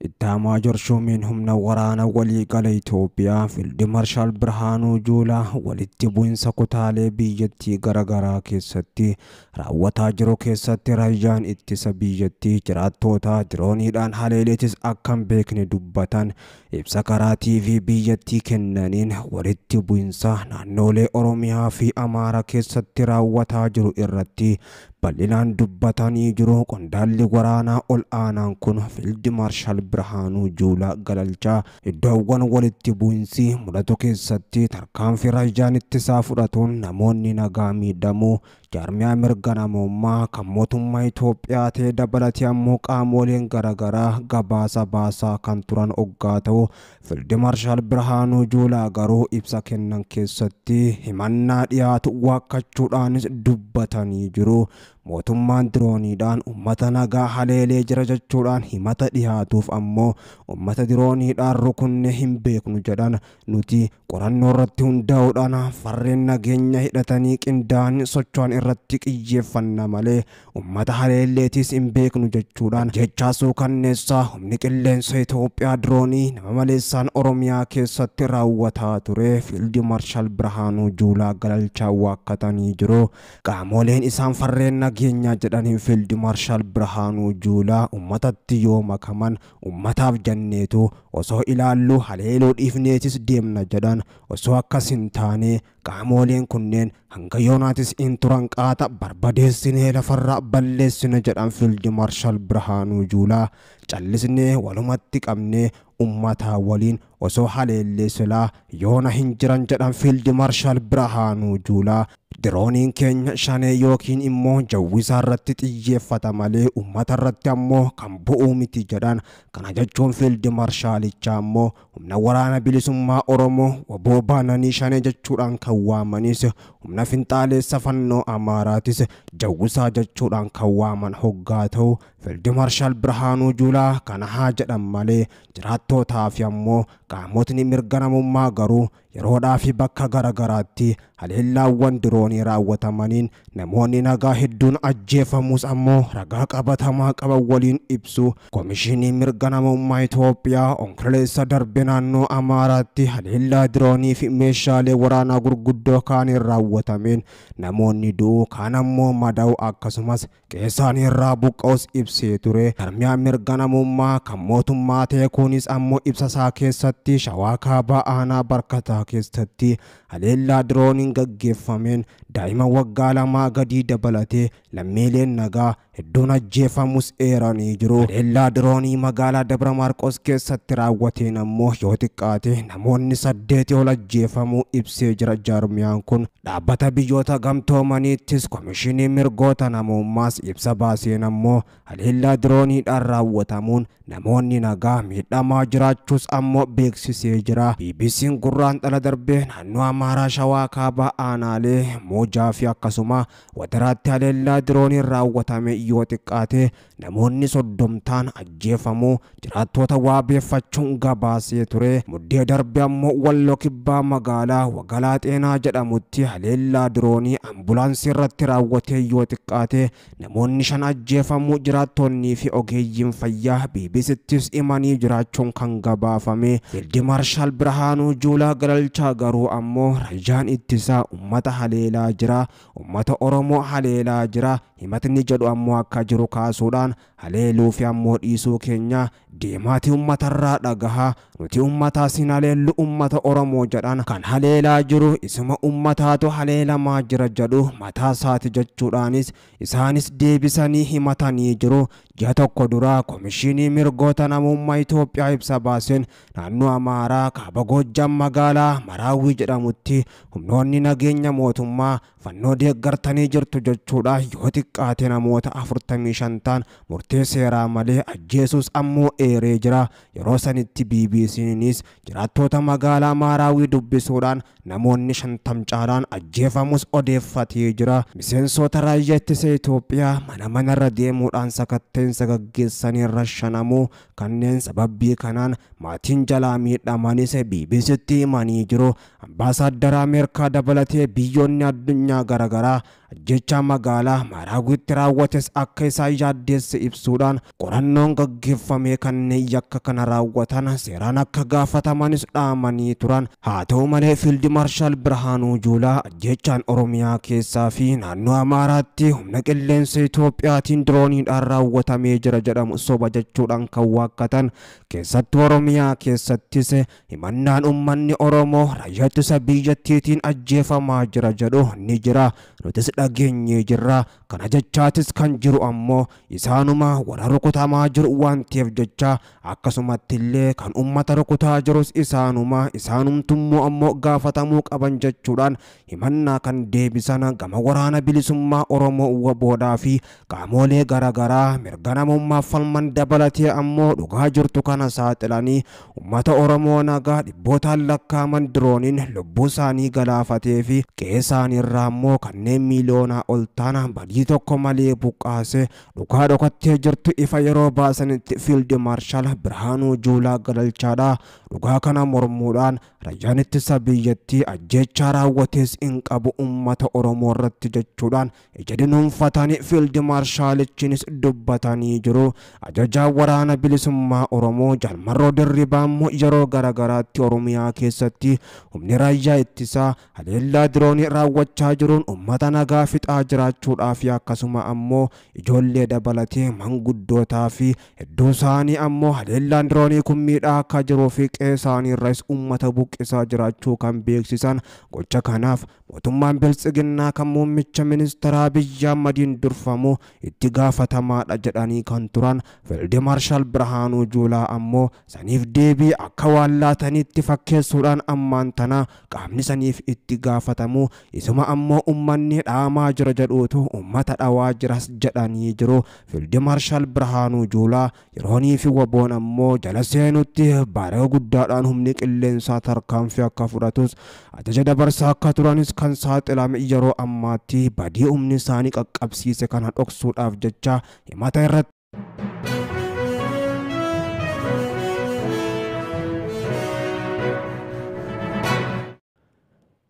Ittaamaajor Shuumiin humna waraana waliigala Itoophiyaa Fiild Maarshaal Birhaanuu Juulaa walitti bu'insa kutaalee biyyattii garaagaraa keessatti raawwataa jiru keessatti raayyaan ittisa biyyattii jiraattoota dirooniidhaan haleeleetis akka hin beekne dubbatan. Ibsa karaa TV biyyattii kennaniin walitti bu'insa naannolee Oromiyaa fi Amaaraa keessatti raawwataa jiru irratti bal'inaan dubbatanii jiru. Qondaalli waraanaa ol aanaan kun Fiild Maarshaal Birhaanuu Juulaa Galalchaa iddoowwan walitti bu'insi mul'atu keessatti tarkaanfii raayyaan ittisaa fudhatuun namoonni nagaa miidhamuu jaarmiyaa mirga namummaa kan mootummaa Itoophiyaa ta'e dabalatee ammoo qaamoleen garaagaraa gabaasa baasaa kan turan oggaa ta'u, Fiild Maarshaal Birhaanuu Juulaa garuu ibsa kennan keessatti himannaa dhiyaatu waakkachuudhaanis dubbatanii jiru. Mootummaan dirooniidhaan uummata nagaa haleelee jira jechuudhaan himata dhiyaatuuf ammoo uummata dirooniidhaan rukunne hin beeknu jedhan. Nuti qorannoo irratti hundaa'uudhaan farreen nageenya hidhatanii qindaa'anii socho'an irratti xiyyeeffanna malee uummata haleelleetis hin beeknu jechuudhaan jechaa suukanneessaa humni qilleensa Itoophiyaa diroonii nama maleessaan Oromiyaa keessatti raawwataa ture Fiild Maarshaal Birhaanuu Juulaa Galalchaa waakkatanii jiru. Qaamoleen isaan farreen nageenyaa jedhaniin Fiild Maarshaal Birhaanuu Juulaa uummatatti yoo makaman uummataaf janneetu osoo ilaallu haleeluu dhiifneetis deemna jedhan. Osoo akkas hin taane qaamoleen kunneen hanga yoonaatis hin turan qaata barbadeessinee lafarraa balleessine jedhan Fiild Maarshaal Birhaanuu Juulaa. Callisnee walumatti qabnee uummataa waliin osoo haleellee silaa yoona hin jiran jedhan Fiild Maarshaal Birhaanuu Juulaa. Dirooniin keenya shanee yookiin immoo jawwisaa irratti xiyyeeffata malee uummata irratti ammoo kan bu'uu miti jedhan. Kana jechuun Fiild Maarshaalichaa ammoo humna waraana bilisummaa Oromoo waboo baananii shanee jechuudhaan kan waamanis humna finxaaleessa fannoo Amaaraatis jawwisaa jechuudhaan kan waaman hoggaa ta'u, Fiild Maarshaal Birhaanuu Juulaa kana haa jedhan malee jiraattootaa fi ammoo qaamotni mirga namummaa garuu yeroodhaa fi bakka garaagaraatti haleellaawwan diroonii raawwatamaniin namoonni nagaa hedduun ajjeefamus ammoo ragaa qabatamaa qaban waliin ibsu. Komishinii mirga namummaa Itoophiyaa onkololeessa darbe naannoo Amaaraatti haleellaa diroonii fi meeshaalee waraanaa gurguddoo kaaniin raawwatameen namoonni du'uu kaan ammoo madaa'u akkasumas qe'ee irraa buqqa'us ibsee ture. Jaarmiyaa mirga namummaa kan mootummaa ta'e kunis ammoo ibsa isaa keessatti Shawaa Kaabaa aanaa Barkataa keessatti haleellaa dirooniin gaggeeffameen daa'ima waggaa 2 gadii dabalatee lammiileen nagaa hedduun ajjeefamus eeranii jiru. Haleellaa diroonii magaalaa Dabra Maarqos keessatti raawwateen ammoo yoo xiqqaate namoonni 8 ol ajjeefamuu ibsee jira jaarmiyaan kun. Dhaabbata biyyoota gamtoomaniittis komishinii mirgoota namummaas ibsa baaseen ammoo haleellaa dirooniidhaan raawwatamuun namoonni nagaa miidhamaa jiraachuus ammoo beeksisee jira. BBC'n gurraan dhala darbee naannoo Amaaraa Shawaa Kaabaa aanaalee Moojaa fi akkasuma Wadaraatti haleellaa dirooniin raawwatame yoo xiqqaate namoonni 30 ta'an ajjeefamuu jiraattoota waabeeffachuun gabaasee ture. Muddee darbe ammoo Walloo Kibbaa magaalaa Wagalaa Xeenaa jedhamutti haleellaa diroonii ambulaansii irratti raawwatee yoo xiqqaate namoonni 5 ajjeefamuu jiraattonnii fi ogeeyyiin fayyaa BBCttis himanii jiraachuun kan gabaafame. Fiild Maarshaal Birhaanuu Juulaa Galalchaa garuu ammoo raayyaan ittisaa uummata haleelaa jira, uummata Oromoo haleelaa jira himatni jedhu ammoo akka jiru kaasuudhaan haleeluu fi ammoo dhiisuu keenya deemaatii uummatarraa dhagahaa, nuti uummataas hin haleellu uummata Oromoo jedhan. Kan haleelaa jiru isuma uummataatu haleelamaa jira jedhu mataa isaati jechuudhaanis isaanis deebisanii himatanii jiru. Ji'a tokko duraa komishinii mirgoota namummaa Itoophiyaa ibsa baaseen naannoo Amaaraa kaaba Goojjam magaalaa Maraawwii jedhamutti humnoonni nageenya mootummaa fannoo deeggartanii jirtu jechuudha yoo xiqqaate namoota 45 ta'an murtee seeraa malee ajjeesus ammoo eeree jira. Yeroo sanitti BBC'nis jiraattoota magaalaa Maraawwii dubbisuudhaan namoonni 50 caalaan ajjeefamus odeeffatee jira. Miseensota raayyaa ittisa Itoophiyaa mana manarra deemuudhaan sakatteensa gaggeessanii rashanamuu kanneen sababii kanaan maatiin jalaa miidhamanis BBC'tti himanii jiru. Ambaasaaddara Ameerikaa dabalatee biyyoonni addunyaa garaagaraa Ajjeechaa magaalaa Maaraawitti raawwates akka isaan yaaddeesse ibsuudhaan qorannoon gaggeeffamee kanneen yakka kana raawwatan seeraan akka gaafatamanis dhaamanii turan. Haa ta'u malee Fiild Maarshaal Birhaanuu Juulaa ajjeechaan Oromiyaa keessaa fi naannoo Amaaraatti humna qilleensa Itoophiyaatiin dirooniidhaan raawwatamee jira jedhamu soba jechuudhaan kan waakkatan. Keessattuu Oromiyaa keessattis himannaan uummanni Oromoo raayyaa ittisa biyyattiitiin ajjeefamaa jira jedhu ni jira. Nutis dhageenyee jirra. Kana jechaatis kan jiru ammoo isaanuma warra rukutamaa jiru waan ta'eef jecha akkasumatti illee kan uummata rukutaa jirus isaanuma isaanumtummoo ammoo gaafatamuu qaban jechuudhaan himannaa kan deebisan gama waraana bilisummaa Oromoo WBOdhaa fi qaamolee garaagaraa mirga namummaa falman dabalatee ammoo dhugaa jirtu kana saaxilanii uummata Oromoo nagaa dhibbootaan lakkaa'aman dirooniin lubbuu isaanii galaafatee fi qe'ee isaanii irraa ammoo kanneen miiliyoonaa ol ta'an badii tokko malee buqqaase dhugaa dhokattee jirtu ifa yeroo baasanitti Fiild Maarshaal Birhaanuu Juulaa galalchaadha. Dhugaa kana mormuudhaan raayyaan ittisa biyyattii ajjeechaa raawwates hin qabu uummata Oromoo irratti jechuudhaan ija dinuunfatanii Fiild Maarshaalichinis dubbatanii jiru. Ajajaa waraana bilisummaa Oromoo Jaal Marroo Dirribaa immoo yeroo garaagaraatti Oromiyaa keessatti humni raayyaa ittisaa haleellaa diroonii raawwachaa jiruun uummata nagaa fixaa jiraachuudhaa fi akkasuma ammoo ijoollee dabalatee manguddootaa fi hedduu isaanii ammoo haleellaan diroonii kun miidhaa akka jiruu fi qe'ee isaanii irras uummata buqqisaa jiraachuu kan beeksisan. Gocha kanaaf mootummaan biltsiginnaa kan muummicha ministeeraa Abiyyi Ahmadiin durfamu itti gaafatamaadha jedhanii kan turan Fiild Maarshaal Birhaanuu Juulaa ammoo saniif deebii akka waan laatanitti fakkeessuudhaan ammaan tana qaamni saniif itti gaafatamu isuma ammoo uummanni dhaamaa jira jedhuutu uummata dhawaa jiras jedhanii jiru. Fiild Maarshaal Birhaanuu Juulaa yeroonii fi WBOn ammoo jala seenutti baaree guddaadhaan humni qilleensaa tarkaanfii akka fudhatus ajaja dabarsaa akka turanis kan saaxilame yeroo ammaatti badii humni isaanii qaqqabsiise kana dhoksuudhaaf jecha himata irratti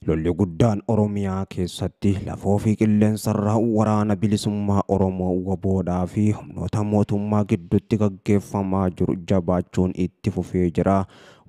Lolli guddaan Oromiyaa keessatti lafoo fi qilleensarraa waraana bilisummaa Oromoo WBOdhaa fi humnoota mootummaa gidduutti gaggeeffamaa jiru jabaachuun itti fufee jira.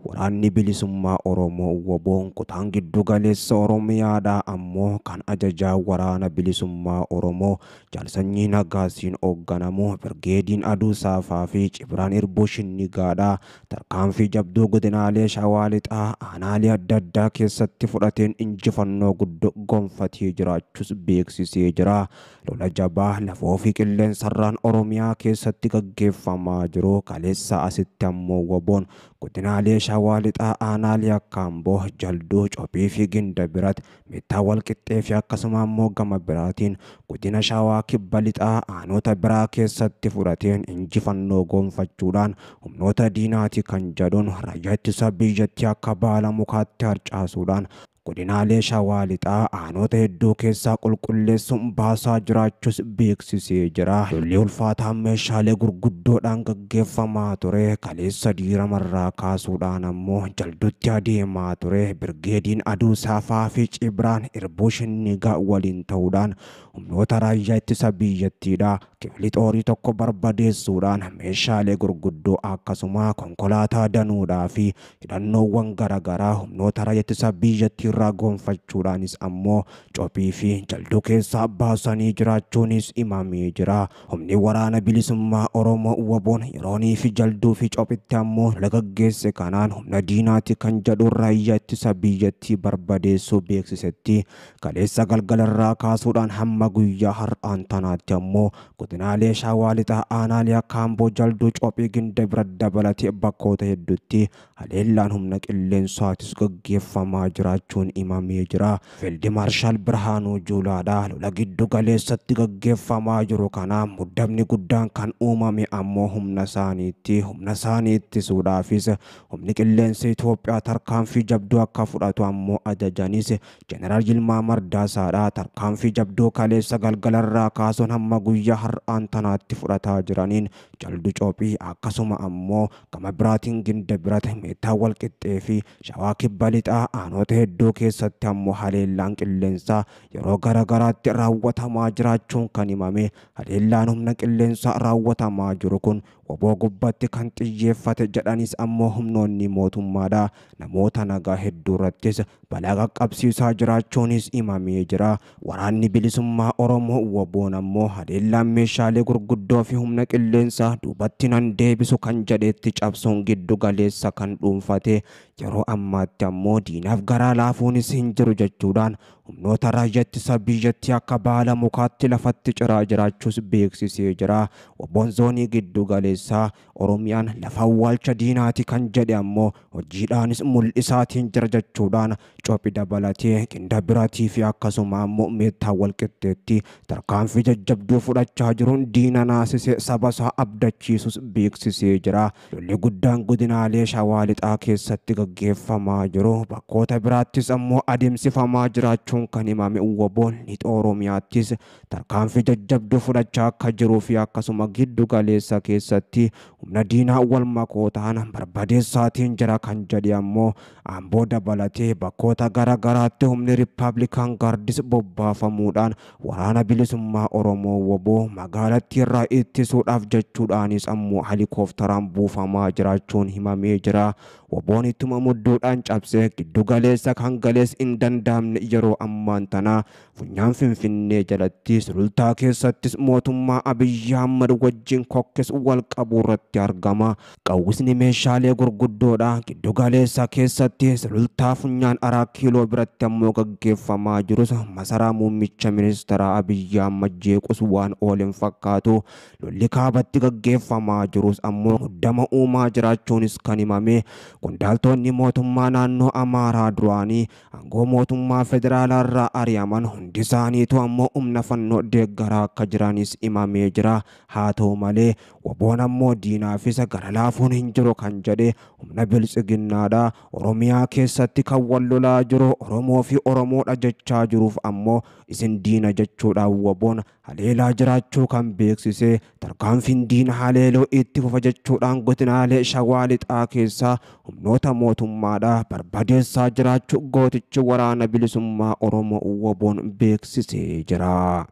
Waraanni bilisummaa Oromoo WBOn kutaan giddu galeessa Oromiyaadhaa ammoo kan ajajaa waraana bilisummaa Oromoo Jaalsanyii Nagaasiin hoogganamu Birgeediin Aduu Saafaa fi Cibraan Irbuu Shinnigaadhaa tarkaanfii jabduu godinaalee Shawaa Lixaa aanaalee adda addaa keessatti fudhateen injifannoo guddoo gonfatee jiraachuus beeksisee jira. Lola jabaa lafoo fi qilleensarraan Oromiyaa keessatti gaggeeffamaa jiru kaleessa asitti ammoo WBOn godinaalee Shawaa Lixaa aanaalee akka Amboo, Jalduu, Cophii fi Ginda biratti meettaa walqixxee fi akkasuma ammoo gama biraatiin godina Shawaa Kibba Lixaa aanota biraa keessatti fudhateen injifannoo gonfachuudhaan humnoota diinaati kan jedhuun raayyaa ittisa biyyattii akka baala mukaatti harcaasuudhaan godinaalee Shawaa Lixaa aanota hedduu keessaa qulqulleessuun baasaa jiraachuus beeksisee jira. Lolli ulfaataan meeshaalee gurguddoodhaan gaggeeffamaa ture kaleessa diiramarraa kaasuudhaan ammoo Jaldutti adeemaa ture. Birgeediin Aduu Saafaa fi Cibraan Irbuu Shinnigaa waliin ta'uudhaan humnoota raayyaa ittisa biyyattiidha. Kifli xoorii tokko barbadeessuudhaan meeshaalee gurguddoo akkasuma konkolaataa danuudhaa fi hidhannoowwan garaagaraa humnoota raayyaa ittisa biyyattii irraa gonfachuudhaanis ammoo Cophii fi Jalduu keessaa baasanii jiraachuunis himamee jira. Humni waraana bilisummaa Oromoo WBOn yeroonii fi Jalduu fi Cophitti ammoo lola gaggeesse kanaan humna diinaati kan jedhu raayyaa ittisa biyyattii barbadeessuu beeksisetti kaleessa galgalarraa kaasuudhaan hamma guyyaa har'aan tanaatti ammoo godinaalee Shawaa Lixaa aanaalee akka Amboo, Jalduu, Cophii, Ginda bira dabalatee bakkoota hedduutti haleellaan humna qilleensaatis gaggeeffamaa jiraachuun himamee jira. Fiild Maarshaal Birhaanuu Juulaadhaa lola giddu galeessatti gaggeeffamaa jiru kana muddamni guddaan kan uumame ammoo humna isaanii ittisuudhaafis humni qilleensa Itoophiyaa tarkaanfii jabduu akka fudhatu ammoo ajajanis Jeneraal Yilmaa Mardaasaadhaa tarkaanfii jabduu kaleessa galgalarraa kaasuun hamma guyyaa har'aan tanaatti fudhataa jiraniin Jaldu, Cophii akkasuma ammoo gama biraatiin Ginda biratti meettaa walqixxee fi Shawaa Kibba Lixaa aanota hedduu hedduu keessatti ammoo haleellaan qilleensaa yeroo garagaraatti raawwatamaa jiraachuun kan himame. Haleellaan humna qilleensaa raawwatamaa jiru kun woboo gubbatti kan xiyyeeffate jedhanis ammoo humnoonni mootummaadha. Namoota nagaa hedduu irrattis balaa qaqqabsiisaa jiraachuunis himamee jira. Waraanni bilisummaa Oromoo woboon ammoo haleellaan meeshaalee gurguddoo fi humna qilleensaa duubatti nan deebisu kan jedhetti cabsuun giddu galeessa kan dhuunfate yeroo ammaatti ammoo diinaaf garaa laafuunis hin jiru jechuudhaan humnoota raayyaa ittisa biyyattii akka baala mukaatti lafatti ciraa jiraachuus beeksisee jira. Woboon zoonii giddu galeessaa Oromiyaan lafa awwaalcha diinaati kan jedhe ammoo hojiidhaanis mul'isaatiin jira jechuudhaan cophi dabalatee qinda biraatii fi akkasuma ammoo meettaa walqixxeetti tarkaanfii jajjabduu fudhachaa jiruun diina naasisee saba isaa abdachiisus beeksisee jira. Lolli guddaan godinaalee Shawaa Lixaa keessatti gaggeeffamaa jiru bakkoota biraattis ammoo adeemsifamaa jiraachuun kan himame woboon lixa Oromiyaattis tarkaanfii jajjabduu fudhachaa akka jiruu fi akkasuma giddu galeessa keessatti humna diinaa wal makoo ta'an barbadeessaatiin jira kan jedhe ammoo Amboo dabalatee bakkoota garagaraatti humni Riippaabilikaan Gaardis bobbaafamuudhaan waraana bilisummaa Oromoo woboo magaalattii irraa ittisuudhaaf jechuudhaanis ammoo helikooftaraan buufamaa jiraachuun himamee jira. Woboon ittuma mudduudhaan cabsee giddu galeessa kan galees hin danda'amne yeroo ammaan tana funyaan Finfinnee jalatti Sulultaa keessattis mootummaa Abiyyi Ahmad wajjin kokkes wal qabu irratti argama. Qawwisni meeshaalee gurguddoodha. Giddu galeessa keessatti Sulultaa funyaan 4 kiiloo biratti ammoo gaggeeffamaa jirus masaraa muummicha ministeeraa Abiyyi Ahmad jeequs waan oolen fakkaatu. Lolli kaabatti gaggeeffamaa jirus ammoo muddama uumaa jiraachuunis kan himame. Qondaaltonni mootummaa naannoo Amaaraa duraanii aangoo mootummaa federaalaa irraa ari'aman hundi isaaniitu ammoo humna fannoo deeggaraa akka jiranis himamee jira. Haa ta'u malee woboon ammoo diinaafis gara laafuun hin jiru kan jedhe humna biltsiginnaadha. Oromiyaa keessatti kan wal lolaa jiru Oromoo fi Oromoodha jechaa jiruuf ammoo isin diina jechuudhaan woboon haleelaa jiraachuu kan beeksise. Tarkaanfiin diina haleeloo itti fufa jechuudhaan godinaalee Shawaa Lixaa keessaa humnoota mootummaadha barbadeessaa jiraachuu gootichi waraana bilisummaa Oromoo woboon beeksisee jira.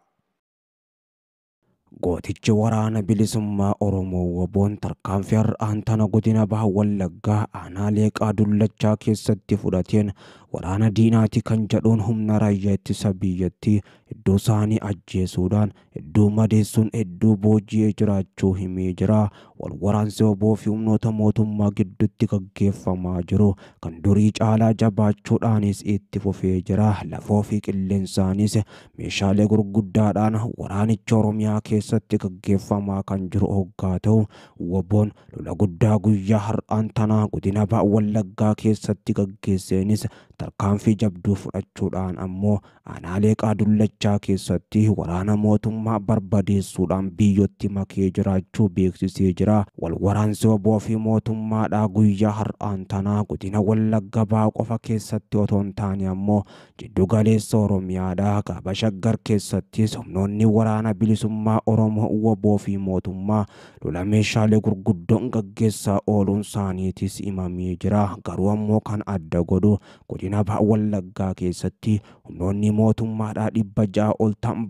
Gootichi waraana bilisummaa Oromoo woboon tarkaanfii har'aan tana godina Baha Wallaggaa aanaa Leeqaa Dullachaa keessatti fudhateen waraana diinaati kan jedhuun humna raayyaa ittisa biyyattii hedduu isaanii ajjeesuudhaan hedduu madeessuun hedduu booji'ee jiraachuu himee jira. Wal waraansi woboo fi humnoota mootummaa gidduutti gaggeeffamaa jiru kan durii caalaa jabaachuudhaanis itti fufee jira. Lafoo fi qilleensaanis meeshaalee gurguddaadhaan waraanicha Oromiyaa keessatti gaggeeffamaa kan jiru hoggaa ta'u woboon lola guddaa guyyaa har'aan tanaa godina Baha Wallaggaa keessatti gaggeesseenis tarkaanfii jabduu fudhachuudhaan ammoo aanaa Leeqaa Dullachaa keessatti waraana mootummaa barbadeessuudhaan biyyootti makee jiraachuu beeksisee jira. Wal waraansi woboo fi mootummaadhaa guyyaa har'aan tanaa godina Wallagga Bahaa qofa keessatti otoo hin taane ammoo jiddu galeessa Oromiyaadhaa Kaaba Shaggar keessattis humnoonni waraana bilisummaa Oromoo woboo fi mootummaa lola meeshaalee gurguddoon gaggeessaa ooluun isaaniitis himamee jira. Garuu ammoo kan adda godhu godina Baha Wallaggaa keessatti humnoonni mootummaadhaa 600 ol ta'an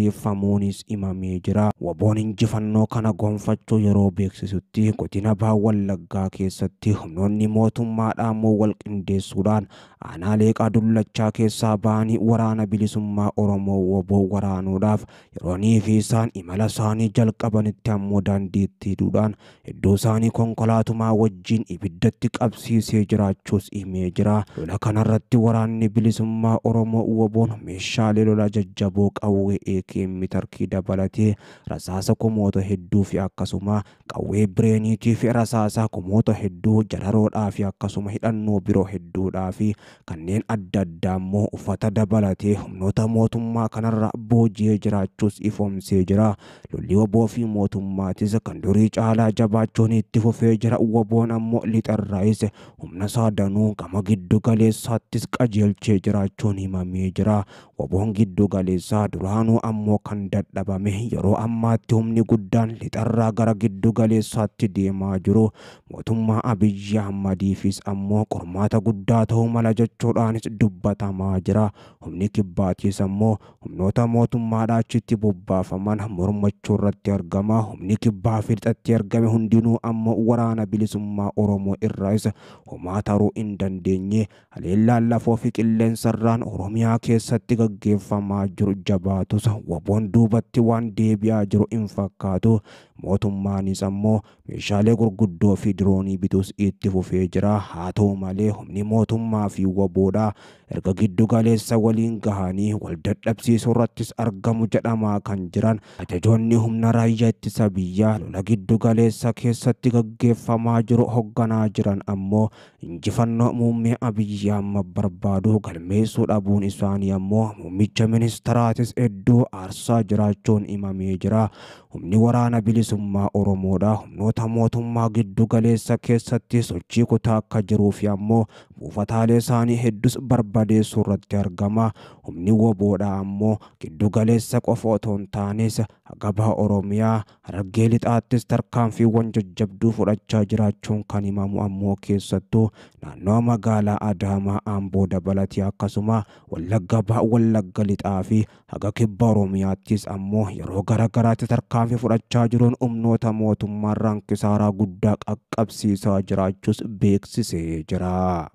barbadeeffamuunis himamee jira. Woboon injifannoo kana gonfachuu yeroo beeksisutti godina Baha Wallaggaa keessatti humnoonni mootummaadhaa immoo wal qindeessuudhaan aanaa Leeqaa Dullachaa keessaa ba'anii waraana bilisummaa Oromoo woboo waraanuudhaaf yeroonii fi isaan imala isaanii jalqabanitti ammoo daandiitti hidhuudhaan hedduu isaanii konkolaatumaa wajjin ibiddatti qabsiisee jiraachuus himee jira. Lola kanarratti waraanni bilisummaa Oromoo woboon meeshaalee lola jajjaboo qawwee AKM tarkii dabalatee rasaasa kumoota hedduu fi akkasuma qawwee bireeniitii fi rasaasa kumoota hedduu jararoodhaa fi akkasuma hidhannoo biroo hedduudhaa fi kanneen adda addaa immoo uffata dabalatee humnoota mootummaa kanarra booji'ee jiraachuus ifoomsee jira. Lolli woboo fi mootummaatis kan durii caalaa jabaachuun itti fufee jira. Woboon ammoo lixarraayis humna isaa danuu gama giddu galeessaattis qajeelchee jiraachuun himamee jira. Woboon giddu galeessaa duraanuu ammoo kan dadhabame yeroo ammaatti humni guddaan lixarraa gara giddu galeessaatti deemaa jiru mootummaa Abiyyi Ahmadiifis ammoo qormaata guddaa ta'uu mala jechuudhaanis dubbatamaa jira. Humni kibbaatiis ammoo humnoota mootummaadhaa achitti bobbaafaman mormachuu irratti argama. Humni kibbaa fi lixatti argame hundinuu ammoo waraana bilisummaa Oromoo irraas homaa taruu hin dandeenye. Haleellaan lafoo fi qilleensarraan Oromiyaa keessatti gaggeeffamaa jiru jabaatus WBOn duubatti waan deebi'aa jiru hin fakkaatu. Mootummaanis ammoo meeshaalee gurguddoo fi diroonii bituus itti fufee jira. Haa ta'u malee humni mootummaa fi WBOdhaa erga giddu galeessa waliin gahanii wal dadhabsiisuu irrattis argamu jedhamaa kan jiran ajajoonni humna raayyaa ittisa biyyaa lola giddu galeessa keessatti gaggeeffamaa jiru hogganaa jiran ammoo injifannoo muummee Abiyyi Ahmad barbaadu galmeessuu dhabuun isaanii ammoo muummicha ministaraatis hedduu aarsaa jiraachuun himamee jira. Humni waraana bilisummaa Oromoodha humnoota mootummaa giddu galeessa keessatti sochii kutaa akka jiruu fi ammoo buufataalee isaanii hedduus barbadeessuu irratti argama. Humni WBOdha ammoo giddu galeessa qofa otoo hin taanes haga baha Oromiyaa Harargee lixaattis tarkaanfiiwwan jajjabduu fudhachaa jiraachuun kan himamu ammoo keessattuu naannoo magaalaa Adaamaa Amboo dabalatee akkasuma Wallagga baha Wallagga lixaa fi haga kibba Oromiyaattis ammoo yeroo garaagaraatti tarkaanfii fudhachaa jiruun humnoota mootummaarraan kisaaraa guddaa qaqqabsiisaa jiraachuus beeksisee jira.